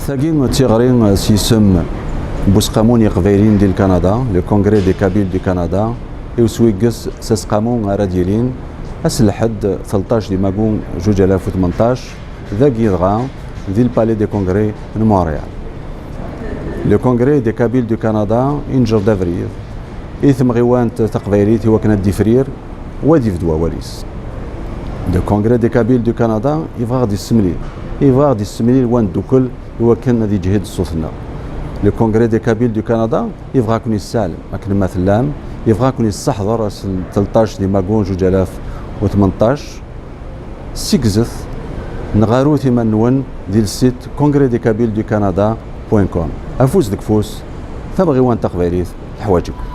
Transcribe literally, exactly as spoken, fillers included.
Tagi d tiɣri s yisem n Useqqamu n Yiqbayliyen di Lkanada, le Congrès des Kabyles du Canada, i uswigges s aseqqamu ara d-yilin ass n lḥedd tleṭṭac di magu zuǧ alaf u tmenṭac, dagi dɣa di le Palais des Congrès n Montréal. Le Congrès des Kabyles du Canada inǧer-d abrid i temɣiwant taqbaylit i wakken ad d-ifrir wa d-ibdu awal-is. Le Congrès des Kabyles du Canada yebɣa ad d-issemlil, yebɣa ad d-issemlil wa neddukel i wakken ad yeǧhid ṣṣut-nneɣ. Le Congrès des Kabyles du Canada yebɣa ad ken-yesseɛlem akken ma tellam, yebɣa ad ken-yesseḥḍer ass n tleṭṭac di magu zuǧ alaf u tmenṭac. Ssiggzet neɣ arut iman-nwen di le site congrès des kabyles du canada point com. Afus deg ufus, tamɣiwant taqbaylit teḥwaǧ-iken.